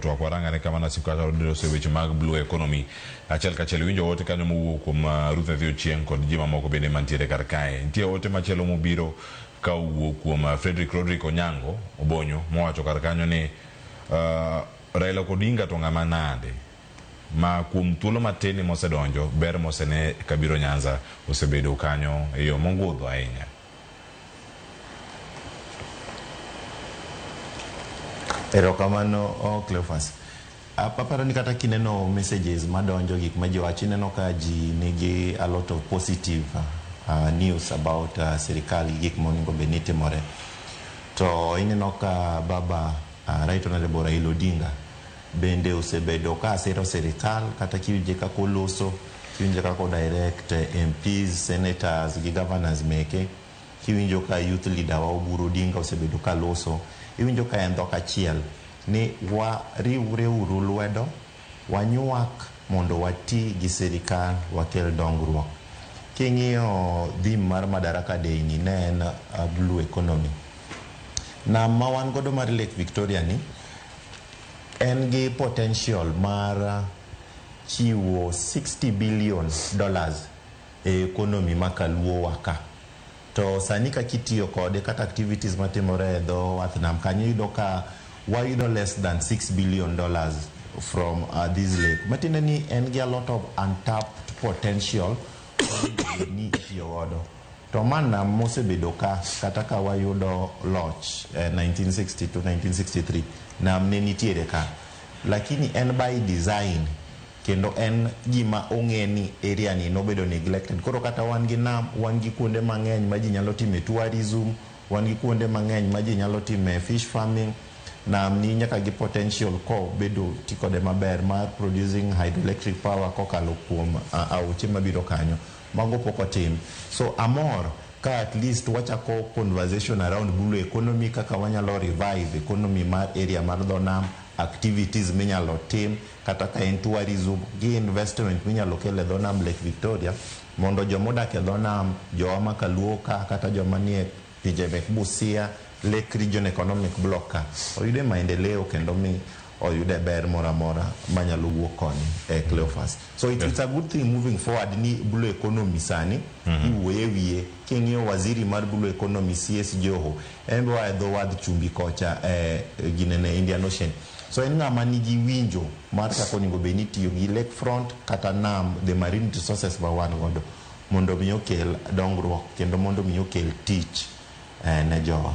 Twak warangane kama nasib kata odose weche mag blue economy. Achiel kachiel iwinjo ote kanyo mowuok kuom Ruth Nyathi Ochieng' kod ji mamoko bende mantiere kar kae. Nitie ote machielo mobiro ka owuok kuom Frederick Rodrick Onyango Obonyo mowacho kar kanyo ni Raila Odinga to ng'ama nade ma kuom thuolo matin mosedonjo ber mosene kabiro Nyanza osebedo kanyo e yo mogundho ahinya. Erokamano oh, Cleophas. Aparo ni kata kineno messages madonjo gik ma ji wacho ineno ka ji nigi a lot of positive news about sirikal gi gik monego bed ni timore. To ineno ka baba Right Honorable Raila Odinga bende osebedo ka siro sirikal kata kiwinje kaka oloso, kiwinje kaka o direct MPs, senators gi governors meke. Kiwinjo ka youth leader wa Oburu Odinga osebedo ka loso, iwinjo ka en dhok achiel ni wariwre uru lwedo, wanywak mondo wati gi sirikal wakel dongruok. King'iyo theme mar Madaraka Day ni ne en blue economy. Nam ma wan godo mar Lake Victoria ni en gi potential mar chiwo 60 billion dollars e economy ma kaluo wa ka. To sani kaka itiyo kode kata activities matimore e dho wath nam kanyo iyudo ka wayudo less than 6 billion dollars from this lake. Matiende ni en gi a lot of untapped potential monego bed ni itiyo godo. To ma nam mosebedo ka kata ka wayudo loch 1962 1963 nam ne nitiere ka. Lakini en by design kendo en gima ong'e ni area ni nobedo neglected. Koro kata wan gi nam, wan gi kuonde mang'eny ma ji nyalo time tourism, wan gi kuonde mang'eny ma ji nyalo time fish farming. Nam ni nyaka gi potential kobedo ti kode maber mar producing hydroelectric power kokalo kuom aoche mabiro kanyo. Mago pok otim. So amor ka at least wachako conversation around blue economy kaka wanyalo revive economy mar area mar dho nam, activities minyalo tim kata ka en tourism gi investment minyalo kel e dho nam Lake Victoria mondo jomodak e dho nam, jowa ma kaluo ka kata joma nie pinje mek Busia, Lake Region Economic Bloc ka oyude maendeleo kendo mi oyude ber moro amora manyalo wuok koni e Cleophas. So it's a good thing moving forward ni blue economy sani iwuoye wiye king'iyo waziri mar blue economy CS Joho en be oa e dho wadh chumbi kocha e ginene Indian Ocean. So en ng'ama nigi winjo mar kaka onego bed ni itiyo gi lake front kata nam the marine resources ma wan godo mondo mi okel dongruok kendo mondo mi okel tich ne jowa.